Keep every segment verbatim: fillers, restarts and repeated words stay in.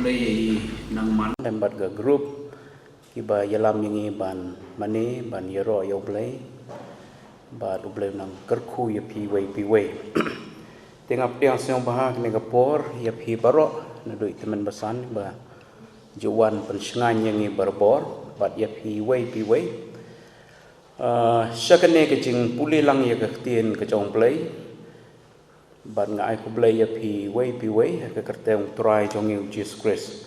Nang man em bad ka group kiba ïalam ïa ngi ban mane ban ïaroh ïa U Blei. Bad U Blei nang kyrkhu ïa phi wei phi wei. Te nga pdiang sngewbha kane ka por ïa phi baroh naduh i tymmen basan ba ju wan pynshngaiñ ïa ngi barabor bad ïa phi wei phi wei. Ah, sha kane ka jingpule lang ïa ka ktien ka jong U Blei. Bad nga ai khublei ïa phi wei phi wei ha ka kyrteng U Trai jong ngi U Jisu Khrist.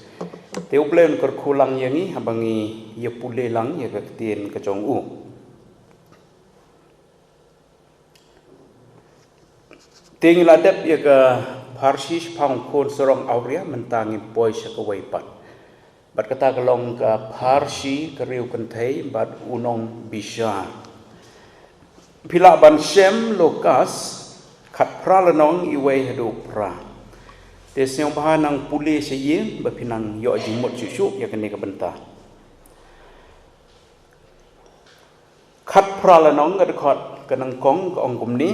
Te U Blei un kyrkhu lang ïa ngi haba ngi ïa pule lang ïa ka ktien ka jong u. Te ngi la dep ïa ka pharshi shaphang u khun sarong awria, mynta ngin poi sha kawei pat. Bad kata ka long ka pharshi ka riew kynthei bad u nongbishar. Phi lah ban shem Lukas khatphra lynnong, iwei haduh phra. Te sngewbha nang pule sha ïing ba phi nang ïoh jingmut shuh shuh ïa kane ka bynta. Khatphra lynnong, ka dkhot ka nyngkong ka ong kumne: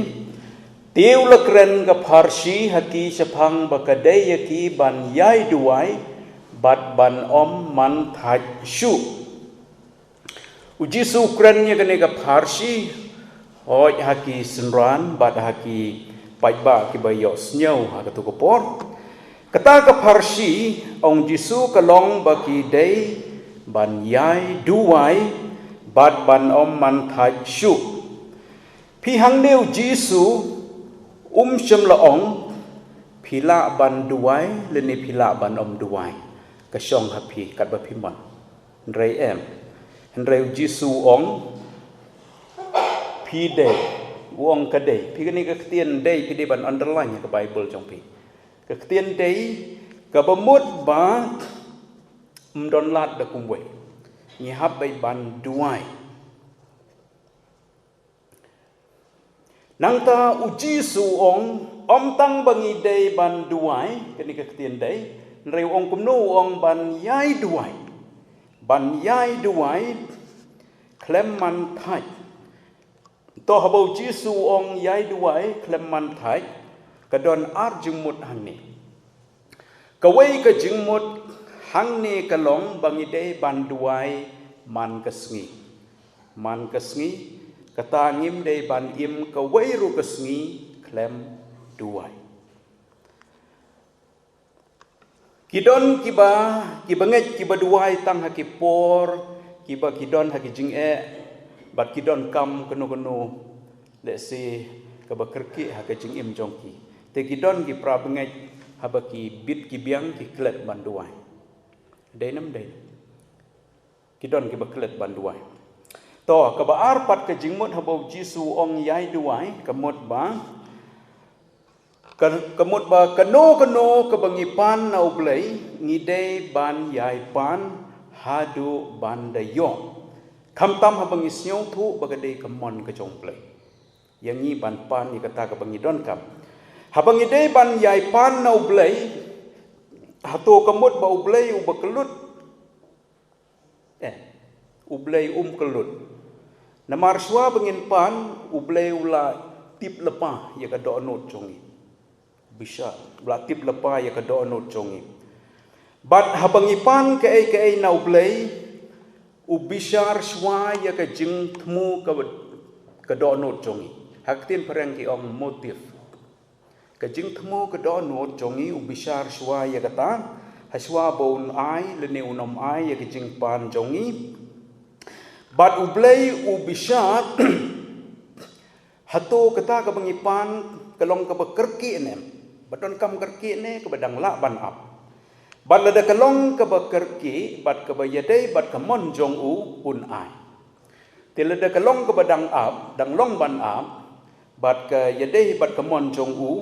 Te u la kren ka pharshi ha ki shaphang ba ka dei ïa ki ban ïai duwai bad ban ym man thait shuh. U Jisu u kren ïa kane ka pharshi hooid ha ki synran bad ha ki paidbah kiba ïohsngew ha kato ka por. Kata ka pharshi, ong Jisu, ka long ba ki dei ban ïai duwai bad ban ym man thait shuh. Phi hangne, u Jisu um shym la ong phi lah ban duwai lane phi lah ban ym duwai. Ka shong ha phi katba phi mon. Hynrei em. Hynrei u Jisu u ong phi dei. U ong ka dei. Phi, kane ka ktien dei phi dei ban underline ha ka Baibl jong phi. Ka ktien dei kaba mut ba ym don lad da kumwei. Ngi hap beit ban duwai. Nangta u Jisu u ong, ym tang ba ngi dei ban duwai, kane ka ktien dei, hynrei u ong kumno, u ong ban ïai duwai. Ban ïai duwai khlem man thait. To haba u Jisu u ong ïai duwai khlem man thait, ka don ar jingmut hangne. Kawei ka jingmut hangne ka long ba ngi dei ban duwai man ka sngi. Man ka sngi, kata ngim dei ban im kawei ruh ka sngi khlem duwai. Ki don kiba, kiba ngeit kiba duwai tang ha ki por kiba ki don ha ki jingeh, bad ki donkam kano kano, let's say, kaba kyrkieh ha ka jingim jong ki. Te ki don ki para bangeit haba ki bit ki biang ki klet ban duwai. Dei ne ym dei? Ki don kiba klet ban duwai. To, kaba ar pat ka jingmut haba u Jisu u ong ïai duwai, ka mut ba, ka, ka mut ba kano kano kaba ngi pan na U Blei, ngi dei ban ïai pan haduh ban da ïoh. Khamtam haba ngi sngewthuh ba ka dei ka mon ka jong U Blei ïa ngi ban pan ïa kata kaba ngi donkam. Haba ngi dei ban ïai pan na U Blei, hato ka mut ba U Blei uba kyllut? Eh, U Blei um kyllut. Namar shuwa ba ngin pan, U Blei u la tip lypa ïa ka dohnud jong ngi. Bishar, u la tip lypa ïa ka dohnud jong ngi. Bad haba ngi pan kaei kaei na U Blei, u bishar shuwa ïa ka jingthmu ka, ka dohnud jong ngi. Ha ka ktien phareng ki ong motive. Ka jingthmu ka dohnud jong ngi u bishar shuwa ïa kata, ha shuwa ba un ai lane un ym ai ïa ka jingpan jong ngi. Bad U Blei u bishar, hato kata kaba ngi pan ka long kaba kyrkieh ne em? Ba donkam kyrkieh ne kaba dang lah ban ap? Bad lada ka long kaba kyrkieh bad kaba ïadei bad ka mon jong u, un ai. Te lada ka long kaba dang ap, dang long ban ap, bad ka ïadei bad ka mon jong u,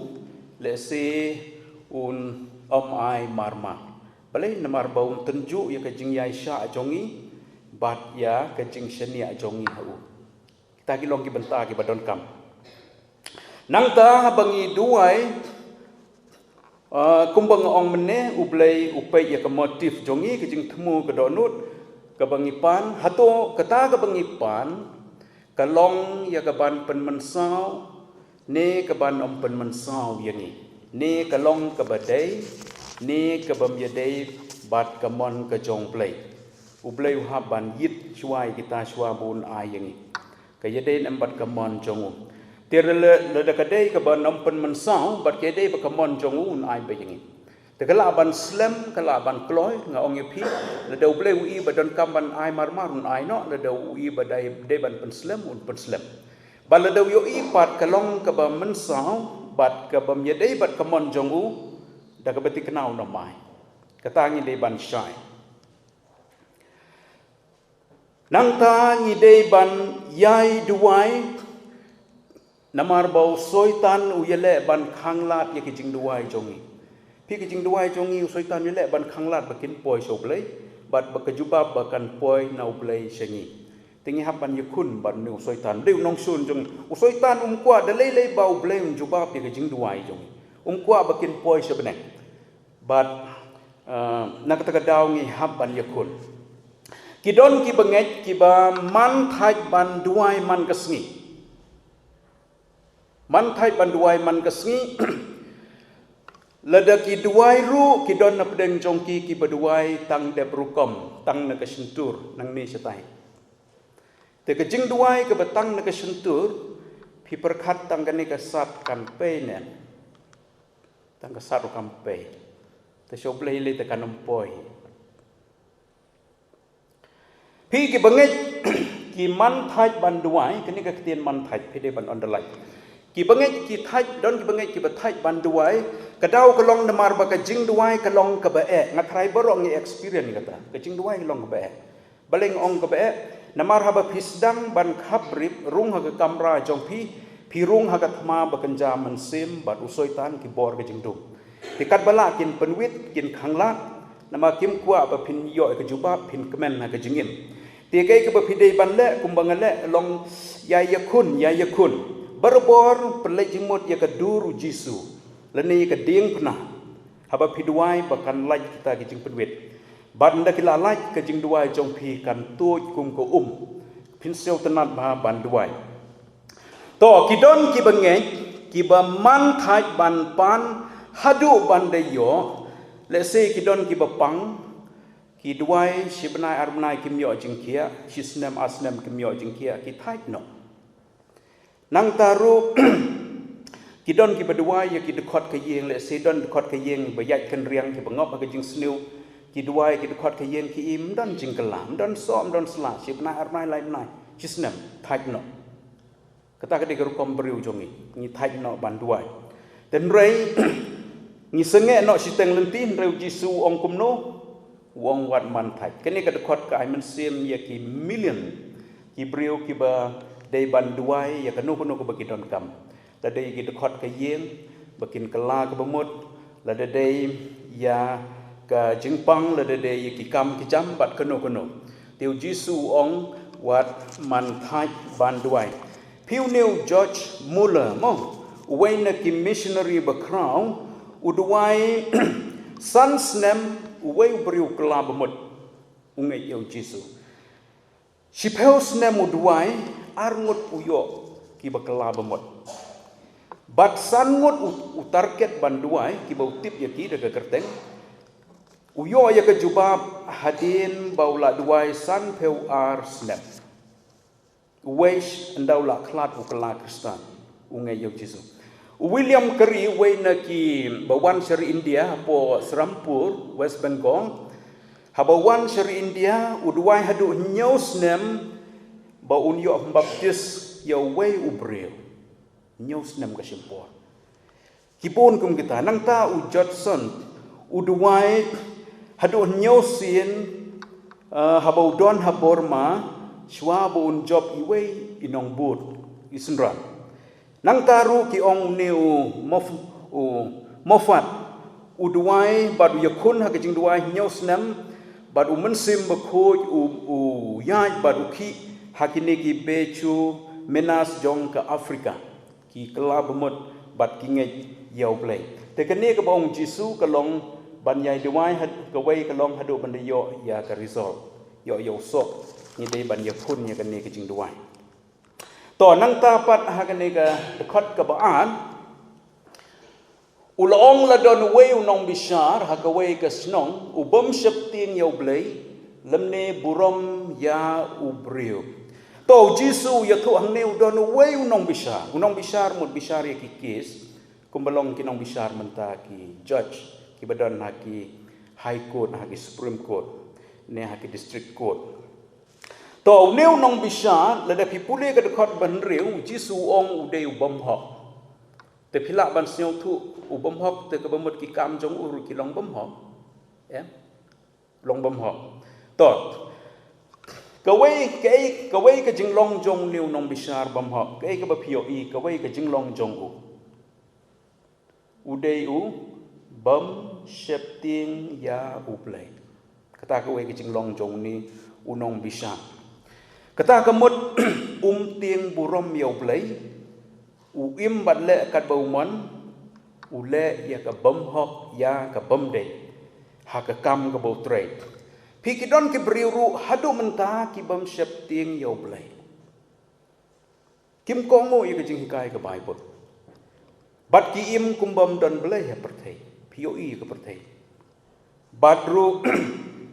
lehse un ym ai marmar. Balei? Namar ba un tynjuh ïa ka jingïaishah jong ngi bad ïa ka jingshaniah jong ngi ha u. Kita ki long ki bynta kiba donkam. Nangta haba ngi duwai, ah, kumba nga ong mynne, U Blei u peit ïa ka motive jong ngi, ka jingthmu ka dohnud kaba ngi pan. Hato kata kaba ngi pan ka long ïa ka ban pynmynsaw ne ka ban ym pynmynsaw ïa ngi, ne ka long kaba dei ne ka bym ïadei bad ka mon ka jong U Blei. U Blei u hap ban ïit shuwa ïa kita shuwa ba un ai ïa ngi. Ka ïadei ne em bad ka mon jong u. Te lada, lada ka dei kaba nym pynmynsaw bad ka ïadei bad ka mon jong u, un ai beit ïa ngi. Te ka lah ban slem, ka lah ban kloi, nga ong ïa phi, lada U Blei u i ba donkam ban ai marmar, un ai noh, lada u i ba dei, dei ban pynslem, un pynslem. Bad lada u ïohi pat ka long kaba mynsaw bad ka bym ïadei bad ka mon jong u, da kaba thikna un ym ai. Kata ngi dei ban shai. Nangta ngi dei ban ïai duwai, namar ba u Soitan u ïaleh ban khanglad ïa ki jingduwai jong ngi. Phi, ki jingduwai jong ngi u Soitan u ïaleh ban khanglad ba kin poi sha U Blei, bad ba ka jubab ba kan poi na U Blei sha ngi. Te ngi hap ban ïakhun bad une u Soitan. Dei u nongshun jong ngi. U Soitan um kwah da lei lei ba U Blei un jubab ïa ki jingduwai jong ngi. Um kwah ba kin poi sha bneng. Bad, eh, na kata ka daw ngi hap ban ïakhun. Ki don ki bangeit kiba man thait ban duwai man ka sngi. Man thait ban duwai man ka sngi. Lada ki duwai ruh, ki don na pdeng jong ki kiba duwai tang dep rukom, tang na ka shyntur, nangne shatai. Te ka jingduwai kaba tang na ka shyntur, phi pyrkhat tang kane ka sat kan pei ne em? Tang ka sat ruh kam pei. Te sha U Blei lei te kan ym poi. Phi, ki bangeit ki man thait ban duwai, kane ka ktien man thait, phi dei ban underline. Ki bangeit ki thait, don ki bangeit kiba thait ban duwai, ka daw ka long namar ba ka jingduwai ka long kaba eh, nga tharai baroh ngi experience kata, ka jingduwai ka long kaba eh. Balei nga ong kaba eh, namar haba phi sdang ban khap rip, rung ha ka kamra jong phi, phi rung ha ka thma ba kynja mynsiem, bad u Soitan ki bor ka jingdum. Te katba lah kin pynwit, kin khanglad, namar kim kwah ba phin ïoh ka jubab, phin kmen ha ka jingim. Te kaei kaba phi dei ban leh, kumba nga leh, long ïai ïakhun, ïai ïakhun. Barabor pynleit jingmut ïa ka dur u Jisu, lane ïa ka diengphna. Haba phi duwai ba kan lait kita ki jingpynwit. Bad ynda ki la lait, ka jingduwai jong phi kan tuid kum ka um. Phin sngewtynnat bha ban duwai. To, ki don ki bangeit kiba man thait ban pan haduh ban da ïoh, lehse ki don kiba pang, ki duwai shi bnai ar bnai kim ïoh jingkhiah, shi snem ar snem kim ïoh jingkhiah, ki thait noh. Nangta ruh, ki don kiba duwai ïa ki dkhot ka ïing, lehse don dkhot ka ïing ba ïaid kynriang, kiba ngop ha ka jingsniew, ki duwai ki dkhot ka ïing, ki im, ym don jingkylla, ym don soh, ym don sla, shi bnai ar bnai lai bnai, shi snem, thait noh. Kata ka dei ka rukom briew jong ngi, ngi thait noh ban duwai. Te hynrei ngi sangeh noh shiteng lynti, hynrei u Jisu u ong kumno? U ong wat man thait. Kane ka dkhot ka ai mynsiem ïa ki million ki briew kiba dei ban duwai ïa kano kano kaba ki donkam. Lada dei ki dkhot ka ïing, ba kin kylla kaba mut, lada dei ïa ka jingpang, lada dei ïa ki kam ki jam bad kano kano. Te u Jisu u ong wat man thait ban duwai. Phi, une u George Muller mo, uwei na ki missionary bakhraw, u duwai san snem, uwei u briew kylla ba mut, u ngeit ïa u Jisu. Shiphew snem u duwai, ar ngut u ïoh kiba kylla ba mut. Bad san ngut u, u target ban duwai, kiba u tip ïa ki da ka kyrteng, u ïoh ïa ka jubab hadien ba u la duwai sanphew ar snem. Uwei ynda u la khlad u kylla Khristan, u ngeit ïa u Jisu. U William Carey, uwei na kiba wan sha ri India hapoh Serampore, West Bengal, haba u wan sha ri India, u duwai haduh hynñiew snem ba un ïoh baptis ïa uwei u briew. Hynñiew snem ka shim por. Ki bun kum kita, nangta u Judson, u duwai haduh hynñiew sien, eh, haba u don ha Burma, shuwa ba un jop iwei i nongbud, i synran. Nangta ruh ki ong une u Mof-, u Moffatt, u duwai bad u ïakhun ha ka jingduwai hynñiew snem, bad u Mynsiem Bakhuid u, u ïaid bad u khih ha kine ki Bechu Minas jong ka Africa. Ki kylla ba mut bad ki ngeit ïa u Blei. Te kane kaba ong Jisu ka long ban ïai duwai had-, kawei ka long haduh ban da ïoh ïa ka result. Ïoh ïa u soh, ngi dei ban ïakhun ïa kane ka jingduwai. To, nangta pat ha kane ka dkhot kaba ar, U la ong, la don uwei u nongbishar ha kawei ka shnong, u bym sheptieng ïa U Blei, lymne burom ïa u briew. To, u Jisu u ïathuh hangne u don uwei u nongbishar. U nongbishar mut bishar ïa ki case, kumba long ki nongbishar mynta ki judge, kiba don ha ki High Court, ha ki Supreme Court, ne ha ki District Court. To, une u nongbishar, lada phi pule ka dkhot ba hynriew, u Jisu u ong u dei u bymhok. Te phi lah ban sngewthuh, u bymhok te kaba mut ki kam jong u ruh ki long bymhok. Em? Long bymhok. To. Kawei, kawei, kawei ka jinglong jong une u nongbishar bymhok. Kawei kaba phi ïohi, kawei ka jinglong jong u. U dei u bym sheptieng ïa U Blei. Kata kawei ka jinglong jong une u nongbishar. Kata ka mut um tieng burom ïa U Blei, u im bad leh katba u mon, u leh ïa ka bymhok, ïa ka bymdei ha ka kam kaba u trei. Phi, ki don ki briew ruh haduh mynta ki bym sheptieng ïa U Blei. Kim kohnguh ïa ka jinghikai ka Baibl. Bad ki im kum bym don Blei ha pyrthei. Phi ïohi ïa ka pyrthei. Bad ruh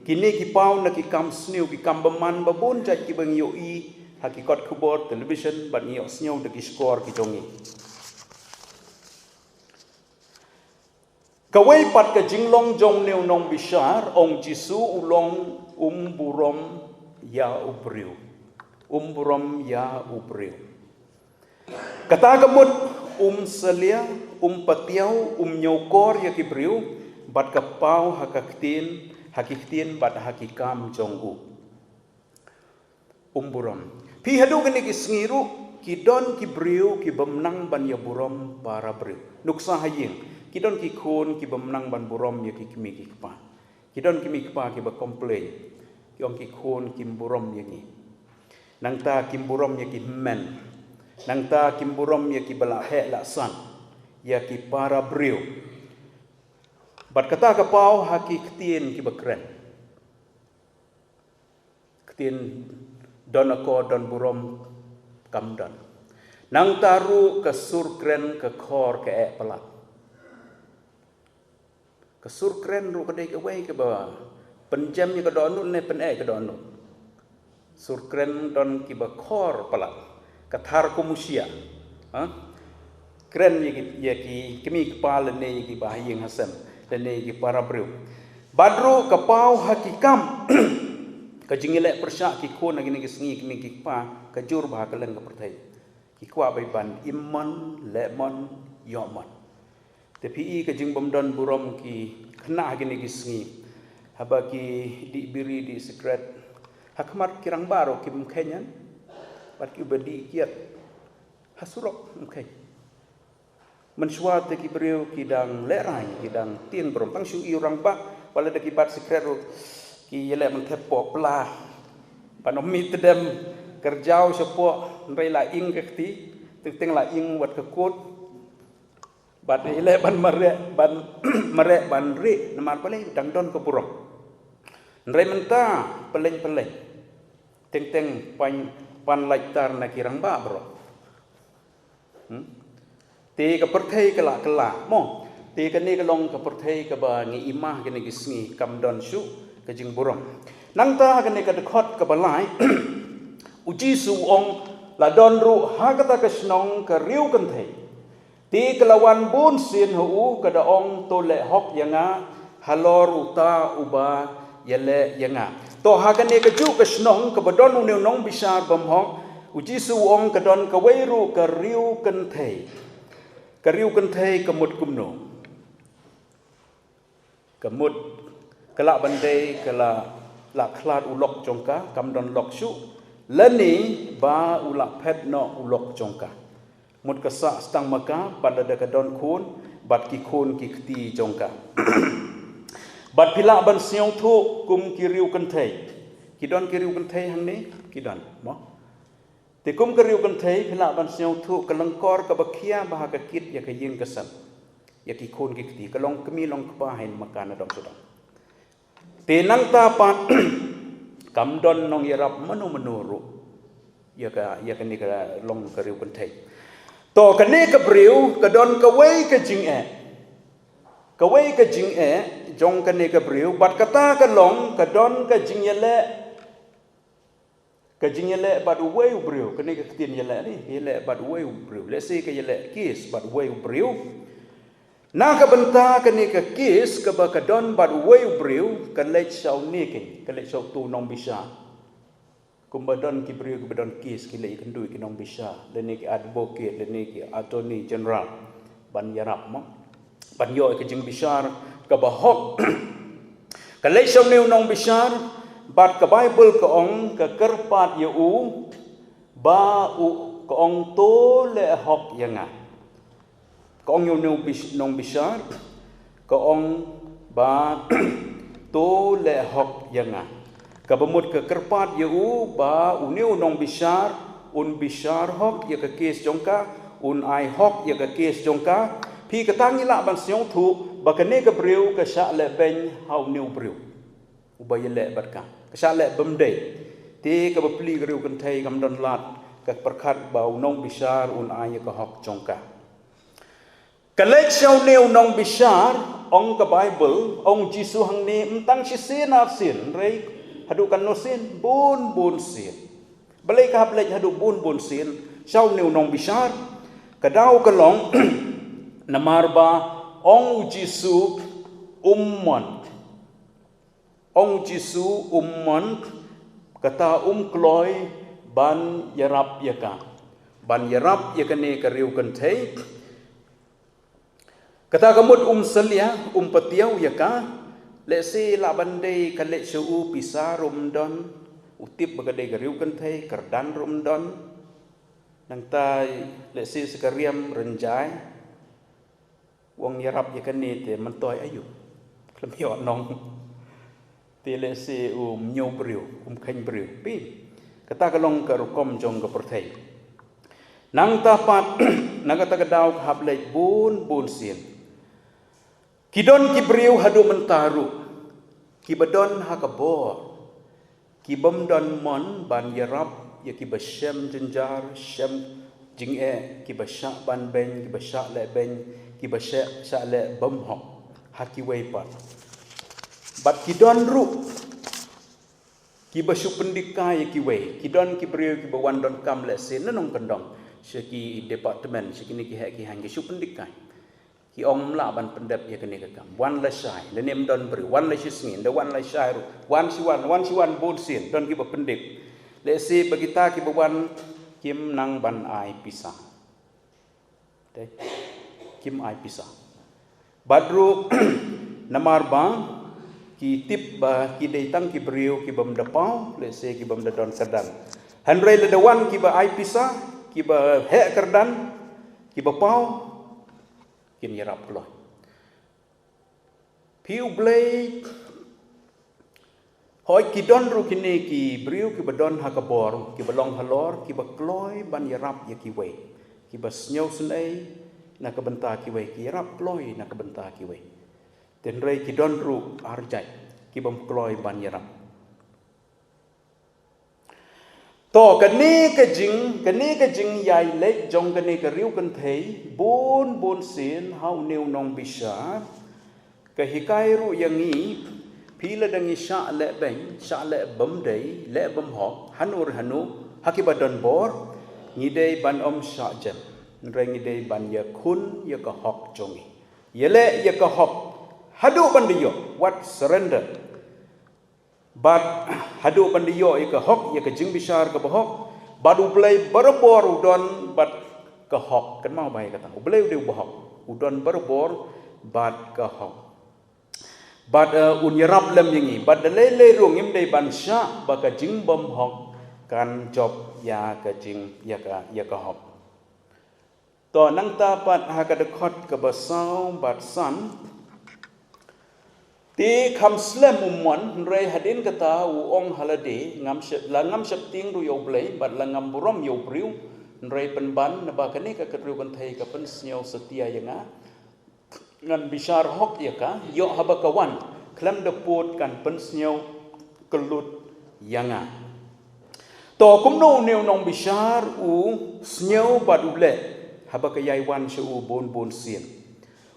kine ki paw na ki kam sniew, ki kam bymman ba bun jait kiba ngi ïohi ha ki kot khubor, television, bad ngi ïohsngew da ki shkor ki jong ngi. Kawei pat ka jinglong jong une u nongbishar, ong Jisu, u long um burom ïa u briew. Um burom ïa u briew. Kata ka mut um salia, um patiaw, um ñiewkor ïa ki briew, bad ka paw ha ka ktien, ha ki ktien, bad ha ki kam jong u. Um burom. Phi, haduh kine ki sngi ruh, ki don ki briew ki bym nang ban ïa burom para briew. Nuksa ha ïing, ki don ki khun ki bym nang ban burom ïa ki kmie ki kpa. Ki don ki kmie ki kpa kiba complain. Ki ong ki khun kim burom ïa ngi. Nangta kim burom ïa ki hynmen. Nangta kim burom ïa kiba la heh la san. Ïa ki para briew. Bad kata ka paw ha ki ktien kiba kren. Ktien don akor don burom kam don. Nangta ruh ka sur kren ka khor ka eh palat. Ka sur kren ruh ka dei kawei kaba pynjem ïa ka dohnud ne pyneh ïa ka dohnud. Sur kren don kiba khor palat. Ka thar kum u shyiah. Ha? Kren ïa ki, ïa ki kmie kpa lane ïa kiba ha ïing ha sem, lane ïa ki para briew. Bad ruh ka paw ha ki kam. Ka jingïaleh pyrshah ki khun ha kine ki sngi, kmie ki kpa, ka jur bha ha kylleng ka pyrthei. Ki kwah beit ban im mon, leh mon, ïoh mon. Te phi i ka jingbymdon burom ki khynnah ha kine ki sngi. Haba ki dih biri, dih sikret. Ha khmat ki rangbah ruh kim kheiñ, bad kiba dih kiad ha surok, okay. Mynshuwa te ki briew ki dang lehraiñ, ki dang tieng burom. Tang shu i u rangbah, wat la da ki bat sikret ruh, ki ïaleh mynthep poh pla. Ban ym mih tdem, kyrjaw shapoh, hynrei la ing ka kti, teng teng la ing wat ka kut. Bad ïaleh ban mareh, ban mareh ban rieh, namar balei, dang don ka burom. Hynrei mynta, pyllein pyllein. Teng teng pan, pan lait tar na ki rangbah baroh. Hmm? Te ka pyrthei ka la kylla, mo. Te kane ka long ka pyrthei kaba ngi i ma ha kine ki sngi, kam don shuh ka jingburom. Nangta ha kane ka dkhot kaba lai, u Jisu u ong, la don ruh ha kata ka shnong ka riewkynthei. Te ka la wan bun sien ha u, ka da ong, to leh hok ïa nga halor uta uba ïaleh ïa nga. To, ha kane kajuh ka shnong kaba don une u nongbishar bymhok, u Jisu u ong ka don kawei ruh ka riewkynthei. Ka riewkynthei ka mut kumno? Ka mut, ka lah ban dei, ka la, la khlad u lok jong ka, kam don lok shuh, lane ba u la phet noh u lok jong ka. Mut ka sah stang ma ka, bad lada ka don khun, bad ki khun ki kti jong ka. Bad phi lah ban sngewthuh kum ki riewkynthei. Ki don ki riewkynthei hangne, ki don, mo? Te kum ka riewkynthei, phi lah ban sngewthuh ka lyngkor kaba khia bha ha ka kit ïa ka ïing ka sem. Ïa ki khun ki kti, ka long kmie long kpa, hynmen ka na dong sha dong. Te nangta pat, kam don nongïarap mano mano ruh. Ïa ka, ïa kane ka long ka riewkynthei. To kane ka briew, ka don kawei ka jingeh. Kawei ka jingeh jong kane ka briew, bad kata ka long ka don ka jingïaleh, ka jingïaleh bad uwei u briew. Kane ka ktien ïaleh ni, ka ïaleh bad uwei u briew. Lehse ka ïaleh case bad uwei u briew. Na ka bynta kane ka case kaba ka don bad uwei u briew, ka leit sha une keiñ, ka leit sha uto u nongbishar. Kumba don ki briew kiba don case, ki leit ïakynduh ïa ki nongbishar, lane ki advocate, lane ki attorney general, ban ïarap mo, ban ïoh ïa ka jingbishar kaba hok. Ka leit sha une u nongbishar, bad ka Baibl ka ong, ka kyrpad ïa u, ba u, ka ong, to leh hok ïa nga. Ka ong ïa une u bish-, nongbishar, ka ong, ba to leh hok ïa nga. Kaba mut ka kyrpad ïa u ba une u nongbishar un bishar hok ïa ka case jong ka, un ai hok ïa ka case jong ka. Phi, kata ngi lah ban sngewthuh ba kane ka briew ka shah leh beiñ ha une u briew uba ïaleh bad ka. Ka shah leh bymdei. Te kaba plie ka riewkynthei kam don lad, ka pyrkhat ba u nongbishar un ai ïa ka hok jong ka. Ka leit sha une u nongbishar, ong ka Baibl, ong Jisu hangne, ym tang shisien arsien, hynrei haduh katno sien, bun bun sien. Balei ka hap leit haduh bun bun sien sha une u nongbishar? Ka daw ka long, namar ba ong u Jisu, um mon. Ong u Jisu, um mon, kata um kloi ban ïarap ïa ka, ban ïarap ïa kane ka riewkynthei. Kata ka mut um salia, um patiaw ïa ka. Lehse lah ban dei ka leit sha u, pisa ruh um don, u tip ba ka dei ka riewkynthei, kyrdan ruh um don. Nangta lehse sa ka riam rynjai. U ong ïarap ïa kane te myntoi aïu? Khlem ïoh nong. Te lehse um ñiew briew, um kheiñ briew. Phi, kata ka long ka rukom jong ka pyrthei. Nangta pat, na kata ka daw ka hap leit bun bun sien. Ki don ki briew haduh mynta ruh, kiba don ha ka bor, kibym don mon ban ïarap ïa kiba shem jynjar, shem jingeh, kiba shah ban beiñ, kiba shah leh beiñ, kiba shah, shah leh bym hok ha kiwei pat. Bad ki don ruh kiba shu pyndik kai ïa kiwei. Ki don ki briew kiba wan donkam lehse na nongkyndong sha ki department, sha kine ki heh ki haiñ, ki shu pyndik kai. Ki ong, ym lah ban pyndep ïa kane ka kam. Wan lashai, lane ym don briew, wan la shisngi, ynda wan lashai ruh, wan shi wan, wan shi wan bun sien, don kiba pyndik. Lehse ba kita kiba wan kim nang ban ai pisa. Te, kim ai pisa. Bad ruh, namar ba ki tip ba ki dei tang ki briew kibym da paw, lehse kibym da don kyrdan. Hynrei lada wan kiba ai pisa, kiba heh kyrdan, kiba paw, kin ïarap kloi. Phi, U Blei, hooid, ki don ruh kine ki briew kiba don ha ka bor, kiba long halor, kiba kloi ban ïarap ïa kiwei, kiba sngewsynei na ka bynta kiwei, ki ïarap kloi na ka bynta kiwei. Hynrei ki don ruh arjait kibym kloi ban ïarap. To, kane ka jing, kane ka jingïaleit jong kane ka riewkynthei bun bun sien ha une u nongbishar, ka hikai ruh ïa ngi, phi, lada ngi shah leh beiñ, shah leh bymdei, leh bymhok, hano re hano, ha kiba don bor, ngi dei ban ym shah jem. Hynrei ngi dei ban ïakhun ïa ka hok jong ngi. Ïaleh ïa ka hok haduh ban da ïoh, wat surrender. Bad haduh ban da ïoh ïa ka hok, ïa ka jingbishar kaba hok, bad U Blei barabor u don bad ka hok. Kynmaw bha ïa kata, U Blei u dei uba hok, u don barabor bad ka hok. Bad, eh, un ïarap lem ïa ngi, bad da lei lei ruh ngim dei ban shah ba ka jingbymhok kan jop ïa ka jing, ïa ka, ïa ka hok. To, nangta pat ha ka dkhot kaba saw bad san. Te kham slem u mon, hynrei hadien kata u ong ha lade, ngam shep, la ngam sheptieng ruh ïa U Blei, bad la ngam burom ïa u briew, hynrei pynban naba kane ka riewkynthei ka pynsngew satia ïa nga. Ngan bishar hok ïa ka, ïoh haba ka wan, khlem da pud kan pynsngew kyllut ïa nga. To, kumno une u nongbishar u sngew bad u leh haba ka ïai wan sha u bun bun sien?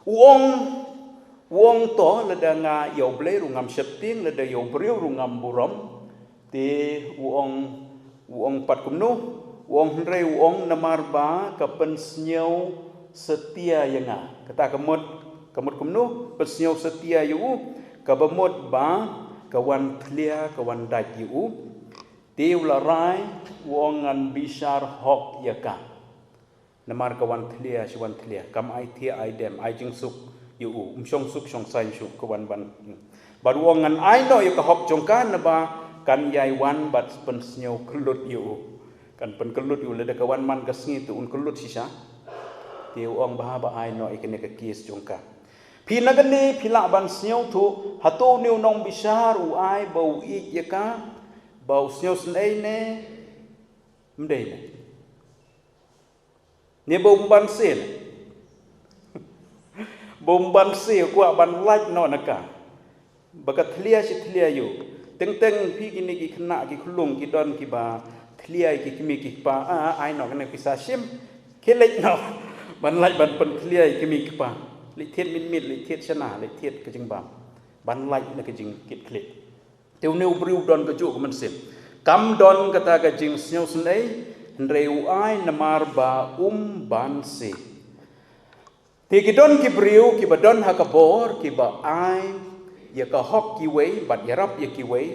U ong, U ong to, lada nga ïa U Blei ruh ngam sheptieng, lada ïa u briew ruh ngam burom. Te u ong, u ong pat kumno, u ong hynrei u ong namar ba ka pynsngew satia ïa nga. Kata ka mut, ka mut kumno, pynsngew satia ïa u, kaba mut ba ka wan thlia, ka wan dait ïa u. Te u la rai, u ong ngan bishar hok ïa ka. Namar ka wan thlia, shi wan thlia. Kam ai thiah ai dem, ai jingsuk ïa u. Um shong suk, shong saiñ suk, ka wan ban. Bad u ong ngan ai noh ïa ka hok jong ka naba kan ïai wan bad pynsngew kyllut ïa u. Kan pynkyllut ïa u lada ka wan man ka sngi te un kyllut shisha. Te u ong bha ba ai noh ïa kane ka case jong ka. Phi na kane phi lah ban sngewthuh, hato une u nongbishar u ai ba u ïeit ïa ka, ba u sngewsynei ne, ym dei ne. Ne ba um banse ne. Ba um banse, u kwah ban lait noh na ka. Ba ka thlia shi thlia ïa u. Teng teng phi kine ki khynnah ki khyllung ki don kiba thlia ïa ki kmie ki kpa, ah, ai noh kane pisa shim. Khie leit noh. Ban lait ban pynthlia ïa ki kmie ki kpa. Leit thied miet miet, leit thied shana, leit thied ka jingbam. Ban lait na ka jingkit khlieh. Te une u briew u don kajuh ka mynsiem. Kam don kata ka jingsngewsynei, hynrei u ai namar ba um banse. Te ki don ki briew kiba don ha ka bor, kiba ai ïa ka hok kiwei, bad ïarap ïa kiwei,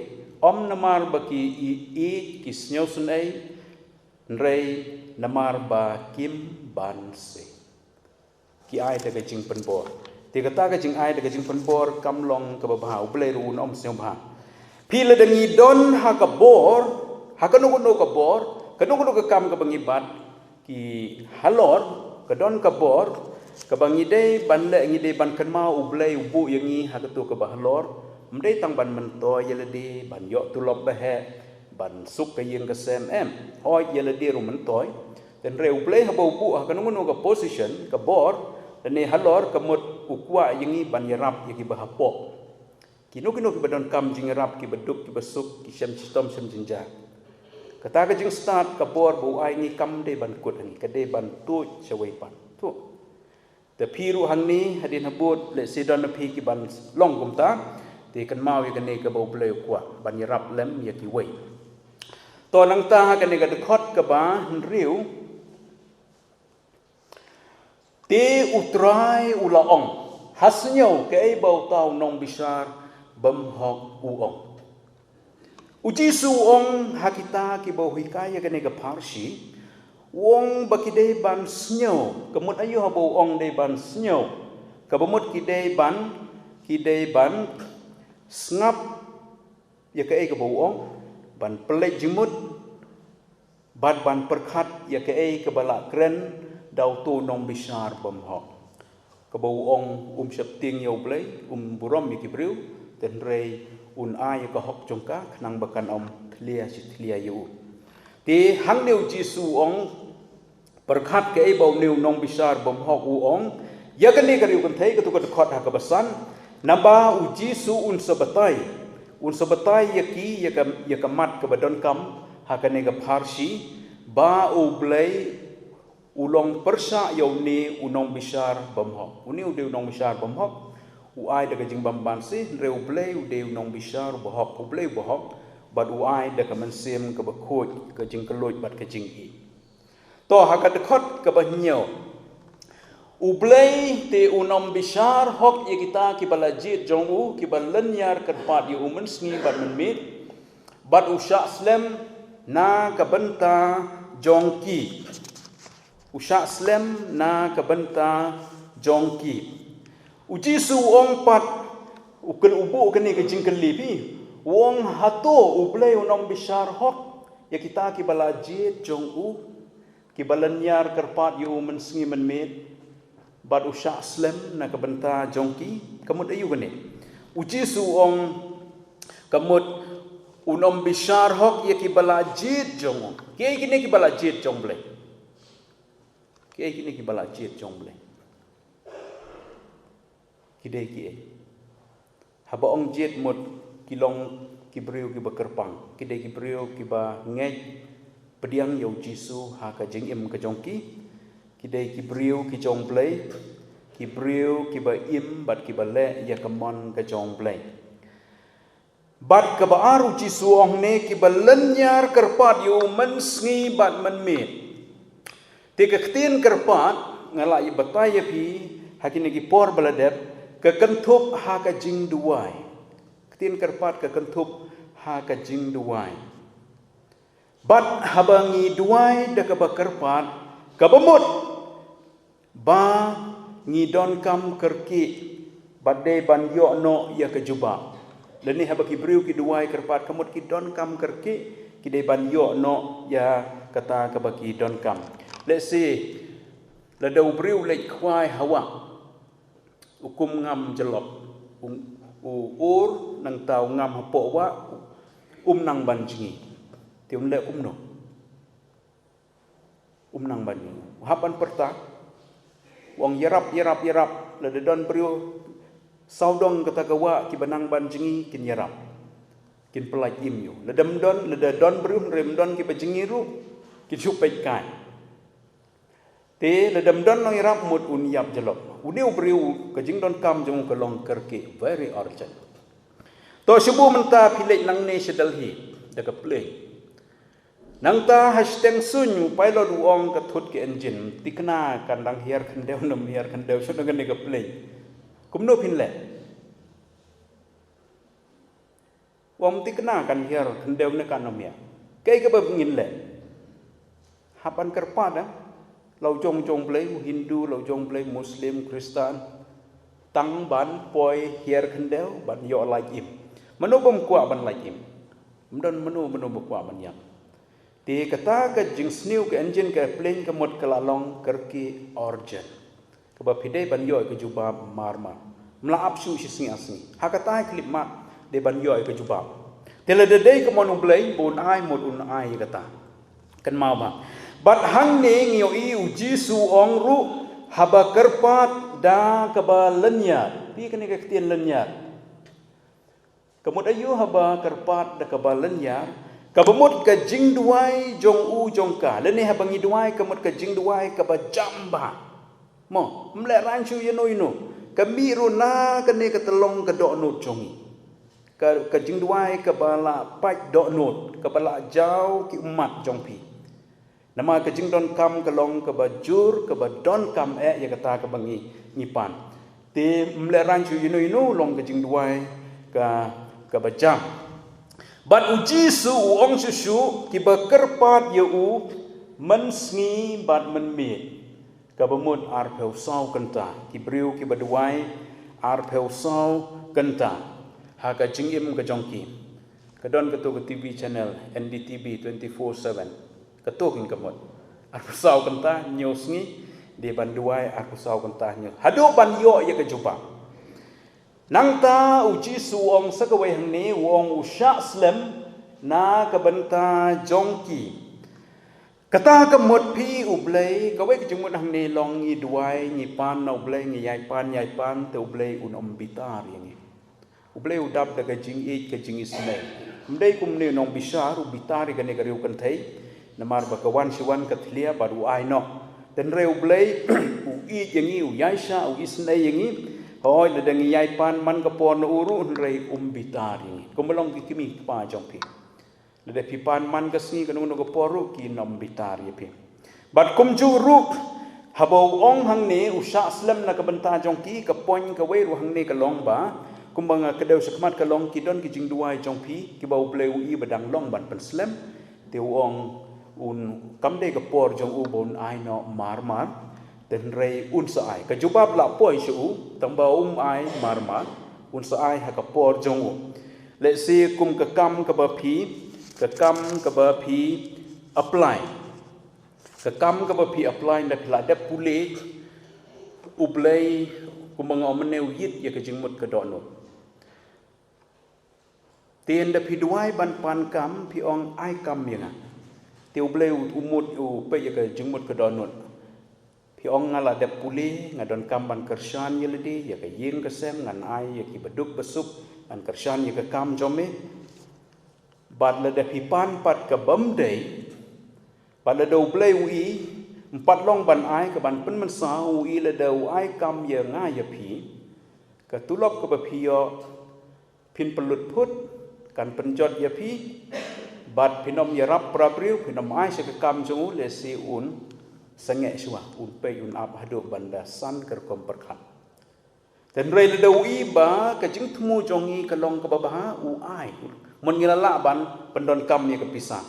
ym namar ba ki i-, ïeit, ki sngewsynei, hynrei namar ba kim banse. Ki ai da ka jingpynbor. Te kata ka jingai da ka jingpynbor kam long kaba bha, U Blei ruh un ym sngewbha. Phi lada ngi don ha ka bor, ha kano kano ka bor, kano kano ka kam kaba ngi bat, ki halor, ka don ka bor, kaba ngi dei ban leh, ngi dei ban kynmaw U Blei u buh ïa ngi ha kato kaba halor, ym dei tang ban myntoi ïa lade, ban ïoh tulop ba heh, ban suk ka ïing ka sem, em, hooid ïa lade ruh myntoi. Hynrei U Blei haba u buh ha kano kano ka position, ka bor, lane halor, ka mut u kwah ïa ngi ban ïarap ïa kiba hapoh. Kino kino kiba donkam jingïarap, kiba duk, kiba suk, ki shem shitom, shem jynjar. Kata ka jingstad, ka bor ba u ai ngi kam dei ban kut ha ngi, ka dei ban tuid shawei pat. Tuh. Te phi ruh hangne, hadien habud, lehse don na phi ki ban long kumta, te kynmaw ïa kane kaba U Blei u kwah, ban ïarap lem ïa kiwei. To nangta ha kane ka dkhot kaba hynriew, te U Trai u la ong, ha sngew kaei ba uta u nongbishar bymhok u ong. U Jisu u ong ha kita kiba u hikai ïa kane ka pharshi, u ong ba ki dei ban sngew, ka mut aïu haba u ong dei ban sngew, kaba mut ki dei ban, ki dei ban sngap ïa kaei kaba u ong, ban pynleit jingmut, bad ban pyrkhat ïa kaei kaba la kren da uto u nongbishar bymhok. Kaba u ong um sheptieng ïa U Blei, um burom ïa ki briew, hynrei un ai ïa ka hok jong ka, khnang ba kan ym thlia shi thlia ïa u. Te hangne U Jisu u ong, pyrkhat kaei ba une u nongbishar bymhok u ong, ïa kane ka riew kynthei, kato ka dkhot ha kaba san, naba U Jisu un sa batai, un sa batai ïa ki, ïa ka, ïa ka mat kaba donkam, ha kane ka pharshi, ba U Blei u long pyrshah ïa une u nongbishar bymhok. Une u dei u nongbishar bymhok, u ai da ka jingbymbanse, hynrei U Blei u dei u nongbishar uba hok, U Blei uba hok, bad u ai da ka mynsiem kaba khuid, ka jingkylluid bad ka jingïeit. To, ha ka dkhot kaba hynñiew. U Blei te un ym bishar hok ïa kita kiba la jied jong u, kiba lynñiar kyrpad ïa u mynsngi bad mynmiet, bad u shah slem na ka bynta jong ki. U shah slem na ka bynta jong ki. U Jisu u ong pat, u kyn-, u buh kane ka jingkylli phi. U ong, hato U Blei un ym bishar hok ïa kita kiba la jied jong u, kiba lynñiar kyrpad ïa u mynsngi mynmiet, bad u shah slem na ka bynta jong ki? Ka mut aïu kane? U Jisu u ong, ka mut un ym bishar hok ïa kiba la jied jong u. Kiei kine kiba la jied jong Blei? Kiei kine kiba la jied jong Blei? Ki dei kiei? Haba ong jied mut ki long ki briew kiba kyrpang, ki dei ki briew kiba ngeit pdiang ïa u Jisu ha ka jingim ka jong ki, ki dei ki briew ki jong Blei, ki briew kiba im bad kiba leh ïa ka mon ka jong U Blei. Bad kaba ar, U Jisu u ong hangne, kiba lynñiar kyrpad ïa u mynsngi bad mynmiet. Te ka ktien kyrpad, nga la ïa batai ïa phi ha kine ki por ba la dep, ka kynthup ha ka jingduwai. Ktien kyrpad ka kynthup ha ka jingduwai. Bad haba ngi duwai da kaba kyrpad, kaba mut ba ngi donkam kyrkieh, bad dei ban ïoh noh ïa ka jubab. Lane haba ki briew ki duwai kyrpad, ka mut ki donkam kyrkieh, ki dei ban ïoh noh ïa kata kaba ki donkam. Let's say, lada u briew u leit khwai ha wah, u kum ngam jyllop, u, u ur, nangta u ngam hapoh wah, um nang ban jngi. Te un leh kumno? Um nang ban jngi. U hap ban pyrta, u ong ïarap, ïarap, ïarap. Lada don briew sawdong kata ka wah kiba nang ban jngi, kin ïarap, kin pyllait im ïa u. Lada ym don, lada don briew hynrei ym don kiba jngi ruh, kin shu peit kai. Te lada ym don nongïarap, mut un ïap jyllop. Une u briew, ka jingdonkam jong u ka long kyrkieh, very urgent. To shu buh mynta phi leit nangne sha Delhi da ka plane. Nangta ha shiteng suiñ u pilot u ong, ka thut ka engine, thikna kan dang hiar khyndew ne ym hiar khyndew, shu nang kane ka plane. Kumno phin leh? U ong thikna kan hiar khyndew ne kan ym hiar. Kaei kaba ngin leh? Hap ban kyrpad, eh? La u jong jong Blei, u Hindu, la u jong Blei, Muslim, Kristan. Tang ban poi hiar khyndew, ban ïoh lait im. Mano bym kwah ban lait im? Ym don mano mano ba kwah ban ïap. Te kata ka jingsniew ka engine ka plane ka mut ka la long kyrkieh, urgent. Kaba phi dei ban ïoh ïa ka jubab marmar. Ym lah ap shuh shi sngi ar sngi. Ha kata ka khyllipmat dei ban ïoh ïa ka jubab. Te lada dei ka mon U Blei ba un ai, mut un ai ïa kata. Kynmaw ba, bad hangne ngi ïohi U Jisu u ong ruh, haba kyrpad da kaba lynñiar. Phi, kane ka ktien lynñiar, ka mut aïu haba kyrpad da kaba lynñiar? Kaba mut ka jingduwai jong u jong ka. Lane haba ngi duwai, ka mut ka jingduwai kaba jam bha. Mo, ym leh raiñ shuh ïano ïano. Ka mih ruh na kane ka tyllong ka dohnud jong ngi. Ka, ka jingduwai kaba la pait dohnud, kaba la jaw ki ummat jong phi. Namar ka jingdonkam ka long kaba jur, kaba donkam eh ïa kata kaba ngi, ngi pan. Te ym leh raiñ shuh ïano ïano, long ka jingduwai ka, kaba jam. Bad U Jisu u ong shuh shuh, kiba kyrpad ïa u mynsngi bad mynmiet. Kaba mut arphew saw kynta, ki briew kiba duwai arphew saw kynta ha ka jingim ka jong ki. Ka don kato ka T V channel, N D T V twenty-four seven. Kato kin ka mut. Arphew saw kynta hynñiew sngi, dei ban duwai arphew saw kynta hynñiew. Haduh ban ïoh ïa ka jubab. Nangta U Jisu u ong sa kawei hangne, u ong u shah slem na ka bynta jong ki. Kata ka mut phi U Blei, kawei ka jingmut hangne long ngi duwai, ngi pan na U Blei, ngi ïai pan, ïai pan, te U Blei un ym bitar ïa ngi. U Blei u dap da ka jingïeit, ka jingisynei. Ym dei kumne u nongbishar, u bitar ïa kane ka riew kynthei. Namar ba ka wan shi wan ka thlia bad u ai noh. Te hynrei U Blei, u ïeit ïa ngi, u ïaishah, u isynei ïa ngi. Hooid, lada ngi ïai pan man ka por na u ruh, hynrei um bitar ïa ngi. Kumba long ki kmie ki kpa jong phi. Lada phi pan man ka sngi kano kano ka por ruh kin ym bitar ïa phi. Bad kumjuh ruh, haba u ong hangne u shah slem na ka bynta jong ki, ka point kawei ruh hangne ka long ba, kumba nga kdew shakhmat ka long ki don ki jingduwai jong phi, kiba U Blei u i ba dang long ban pynslem, te u ong un, kam dei ka por jong u ba un ai noh marmar, te hynrei un sa ai. Ka jubab la poi sha u, tang ba um ai marmar, un sa ai ha ka por jong u. Let's say kum ka kam kaba phi, ka kam kaba phi apply. Ka kam kaba phi apply, nda phi la dep pule, U Blei, kumba nga ong mynne u ïeit ïa ka jingmut ka dohnud. Te ynda phi duwai ban pan kam, phi ong ai kam ïa nga. Te U Blei u, u mut u peit ïa ka jingmut ka dohnud. Phi ong nga la dep pule, nga donkam ban kyrshan ïa lade, ïa ka ïing ka sem, ngan ai ïa ki baduk basuk, ngan kyrshan ïa ka kam jong me. Bad lada phi pan pat ka bym dei, bad lada U Blei u i, Pat long ban ai ka ban pynmynsaw, u i lada u ai kam ïa nga ïa phi, ka tulop kaba phi ïoh phin pynlut phut, kan pynjot ïa phi, bad phin ym ïarap para briew, phin ym ai sha ka kam jong u, lehse un sangeh shuwa, un peit un ap haduh ban da san ka rukom pyrkhat. Hynrei lada u i ba ka jingthmu jong ngi ka long kaba bha, u ai. Mon ngi la lah ban pyndonkam ïa ka pisa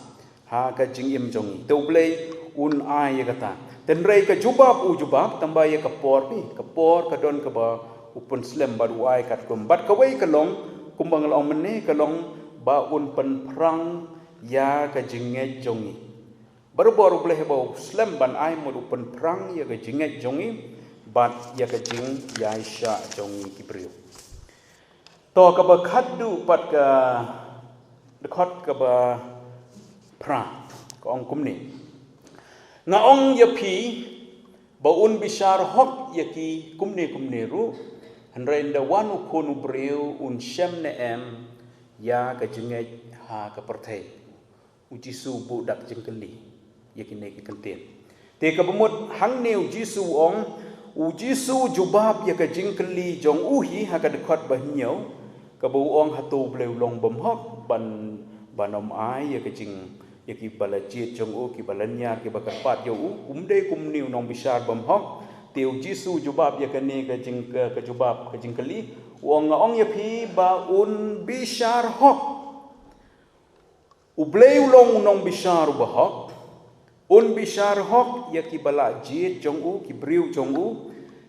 ha ka jingim jong ngi, te U Blei un ai ïa kata. Hynrei ka jubab u jubab tang ba ïa ka por phi, ka por ka don kaba u pynslem bad u ai katkum. Bad kawei ka long, kumba nga la ong mynne, ka long ba un pynphrang ïa ka jingngeit jong ngi. Barabor U Blei haba u slem ban ai, mut u pynphrang ïa ka jingngeit jong ngi bad ïa ka jingïaishah jong ngi ki briew. To, kaba khatduh pat, ka dkhot kaba phra, ka ong kumne: Nga ong ïa phi ba un bishar hok ïa ki kumne kumne ruh, hynrei ynda wan u Khun u briew un shem ne em ïa ka jingngeit ha ka pyrthei. U Jisu u buh dak jingkylli ïa kine ki kyntien. Te kaba mut hangne u Jisu u ong, u Jisu u jubab ïa ka jingkylli jong u hi ha ka dkhot ba hynñiew, kaba u ong, hato U Blei u long bymhok ban, ban ym ai ïa ka jing, ïa kiba la jied jong u, kiba la ñiar, kiba kyrpad ïa u? Um dei kumne u nongbishar bymhok. Te u Jisu u jubab ïa kane ka jing, ka, ka jubab ka jingkylli, u ong, nga ong ïa phi ba un bishar hok. U Blei u long u nongbishar uba hok. Un bishar hok ïa kiba la jied jong u, ki briew jong u,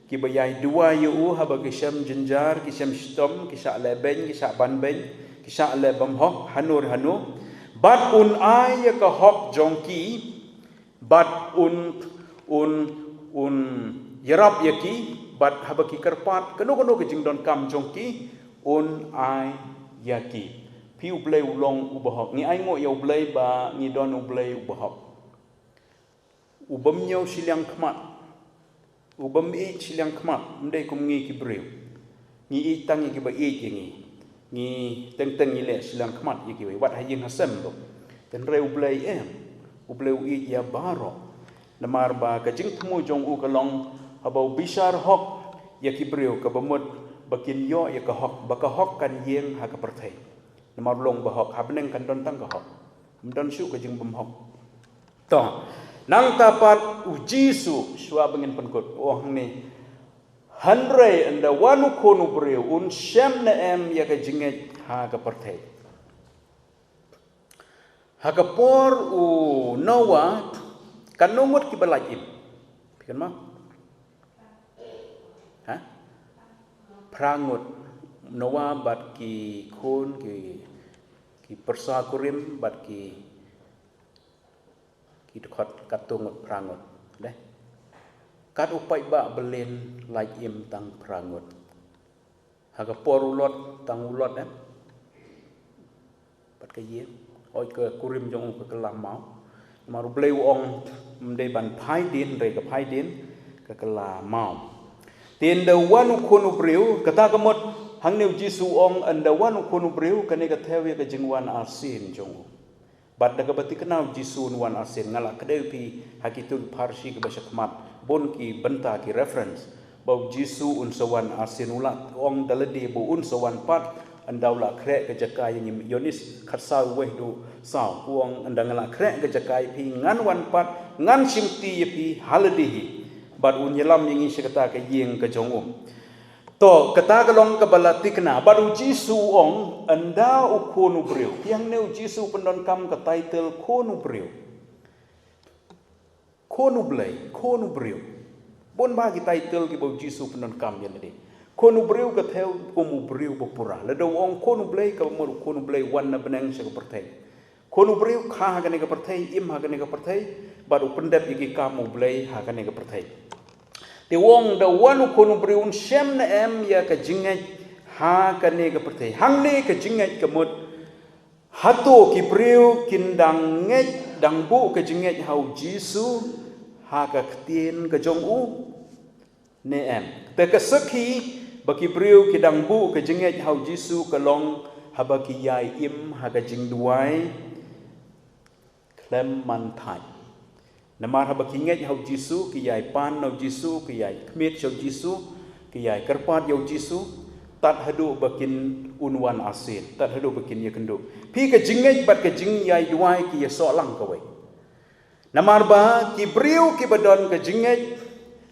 kiba ïai duwai ïa u haba ki shem jynjar, ki shem shitom, ki shah leh beiñ, ki shah ban beiñ, ki shah leh bymhok, hano re hano. Bad un ai ïa ka hok jong ki, bad un, un, un ïarap ïa ki, bad haba ki kyrpad kano kano ka jingdonkam jong ki, un ai ïa ki. Phi, U Blei u long uba hok. Ngi ainguh ïa U Blei ba ngi don U Blei uba hok. U bym ñiew shiliang khmat. U bym ïeit shiliang khmat, ym dei kum ngi ki briew. Ngi ïeit tang ïa kiba ïeit ïa ngi. Ngi teng teng ngi leh shiliang khmat ïa kiwei, wat ha ïing ha sem ruh. Hynrei U Blei em, U Blei u ïeit ïa baroh. Namar ba ka jingthmu jong u ka long, haba u bishar hok ïa ki briew, kaba mut ba kin ïoh ïa ka hok, ba ka hok kan ïeng ha ka pyrthei. Namar u long uba hok, ha bneng kan don tang ka hok. Ym don shuh ka jingbymhok. To, nangta pat u Jisu, shuwa ba ngin pynkut, u ong hangne: Hynrei ynda wan u Khun u briew, un shem ne em ïa ka jingngeit ha ka pyrthei? Ha ka por u Noah, katno ngut kiba lait im? Phi kynmaw? Ha? Phra ngut. Noah bad ki khun, ki, ki pyrsa kurim bad ki, ki dkhot katto ngut, phra ngut. Dei. Kat u paidbah byllien lait im tang phra ngut. Ha ka por u Lot, tang u Lot, eh. Bad ka ïing, hooid ka kurim jong u ka kylla maw. Namar U Blei u ong, ym dei ban phai dien, hynrei ka phai dien ka kylla maw. Te ynda wan u Khun u briew, kata ka mut, hangne u Jisu u ong, ynda wan u Khun u briew, kane ka thew ïa ka jingwan arsien jong u. Bad da kaba thikna u Jisu un wan arsien, nga la kdew ïa phi ha kito ki pharshi kiba shakhmat, bun ki bynta, ki reference ba u Jisu un sa wan arsien. U la ong da lade ba un sa wan pat, ynda u la khreh ka jaka ïa ngi. Ïoannis khatsaw, wei haduh saw, u ong, ynda nga la khreh ka jaka ïa phi, ngan wan pat, ngan shimti ïa phi ha lade hi, bad un ïalam ïa ngi sha kata ka ïing ka jong u. To, kata ka long kaba la thikna. Bad u Jisu u ong, ynda u Khun u briew. Te hangne u Jisu u pyndonkam ka title Khun u briew. Khun u Blei, Khun u briew. Bun bah ki title kiba u Jisu u pyndonkam ïa lade. Khun u briew ka thew kum u briew ba pura. Lada u ong Khun u Blei, kaba mut u Khun u Blei u wan na bneng sha ka pyrthei. Khun u briew kha ha kane ka pyrthei, im ha kane ka pyrthei, bad u pyndep ïa ki kam U Blei ha kane ka pyrthei. Te u ong, ynda wan u Khun u briew, un shem ne em ïa ka jingngeit ha kane ka pyrthei? Hangne ka jingngeit ka mut, hato ki briew kin dang ngeit, dang buh ka jingngeit ha u Jisu ha ka ktien ka jong u ne em? Te ka sakhi ba ki briew ki dang buh ka jingngeit ha u Jisu ka long haba ki ïai im ha ka jingduwai khlem man thait. Namar haba ki ngeit ha u Jisu, ki ïai pan na u Jisu, ki ïai khmih sha u Jisu, ki ïai kyrpad ïa u Jisu, tad haduh ba kin un wan arsien, tad haduh ba kin ïakynduh. Phi, ka jingngeit bad ka jingïai duwai ki ïasoh lang kawei. Namar ba ki briew kiba don ka jingngeit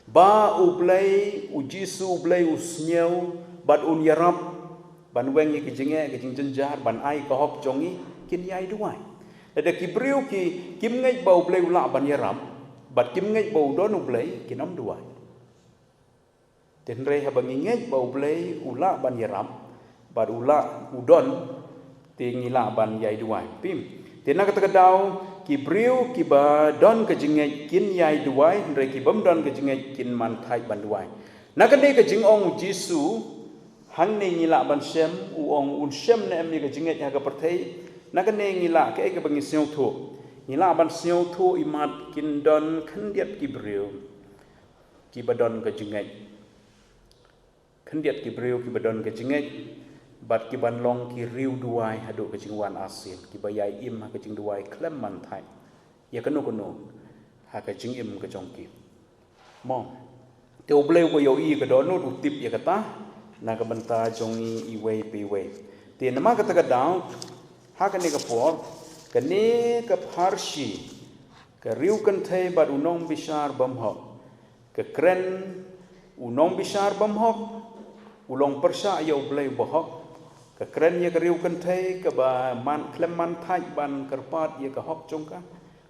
ba U Blei, u Jisu U Blei u sngew bad un ïarap ban weng ïa ka jingeh, ka jingjynjar, ban ai ka hok jong ngi, kin ïai duwai. Lada ki briew ki, kim ngeit ba U Blei u lah ban ïarap, bad kim ngeit ba u don U Blei, kin ym duwai. Te hynrei haba ngi ngeit ba U Blei u lah ban ïarap, bad u lah u don, te ngi lah ban ïai duwai. Phi, te na kata ka daw, ki briew kiba don ka jingngeit kin ïai duwai, hynrei ki bym don ka jingngeit kin man thait ban duwai. Na kane ka jingong u Jisu, hangne ngi lah ban shem, u ong un shem ne em ïa ka jingngeit ha ka pyrthei. Na kane ngi lah, kaei kaba ngi sngewthuh? Ngi lah ban sngewthuh imat kin don khyndiat ki briew kiba don ka jingngeit. Khyndiat ki briew kiba don ka jingngeit, bad kiban long ki riew duwai haduh ka jingwan arsien, kiba ïai im ha ka jingduwai khlem man thait ïa kano kano ha ka jingim ka jong ki. Mo. Te U Blei uba ïohi ka dohnud u tip ïa kata na ka bynta jong ngi iwei pa iwei. Te namar kata ka daw, ha kane ka por, kane ka pharshi, ka riew kynthei bad u nongbishar bymhok, ka kren u nongbishar bymhok u long pyrshah ïa U Blei uba hok. Ka kren ïa ka riew kynthei kaba man, khlem man thait ban kyrpad ïa ka hok jong ka,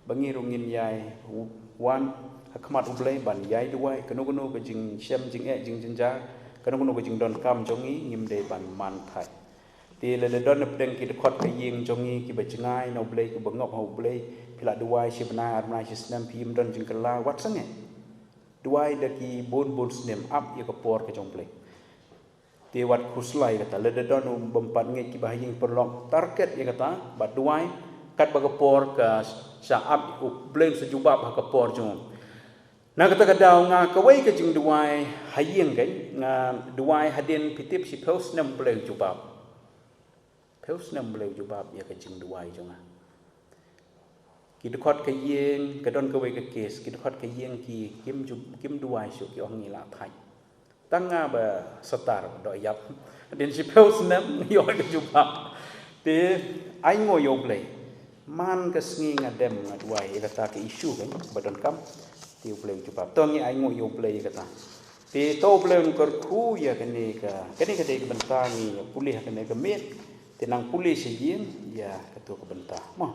ba ngi ruh ngin ïai wan ha khmat U Blei ban ïai duwai, kano kano ka jingshem jingeh jingjynjar, kano kano ka jingdonkam jong ngi, ngim dei ban man thait. Te lada don na pdeng ki dkhot ka ïing jong ngi kiba jngai na U Blei, kiba ngop ha U Blei, phi la duwai shi bnai ar bnai shi snem, phim don jingkylla, wat sangeh. Duwai da ki bun bun snem, ap ïa ka por ka jong U Blei. Te wat khuslai kata, lada don u bym pat ngeit, kiba ha ïing paralok, target ïa kata, bad duwai, katba ka por ka sha ap, U Blei un sa jubab ha ka por jong u. Na kata ka daw, nga kawei ka jingduwai ha ïing, kan, nga duwai hadien, phi tip, shiphew snem U Blei u jubab. Phew snem U Blei u jubab ïa ka jingduwai jong nga. Ki dkhot ka ïing, ka don kawei ka case, ki dkhot ka ïing ki, kim ju-, kim duwai shuh, ki ong ngi la thait. Tang nga ba satar, doh ïap. Hadien shiphew snem, ïoh ka jubab. Te, ainguh ïa U Blei. Man ka sngi nga dem nga duwai ïa kata ka issue, kan, ba donkam. Te U Blei u jubab. To ngi ainguh ïa U Blei ïa kata. Te to U Blei un kyrkhu ïa kane ka, kane ka dei ka bynta ngi pule ha kane ka miet. Te nang pule sha ïing ïa kato ka bynta. Mo.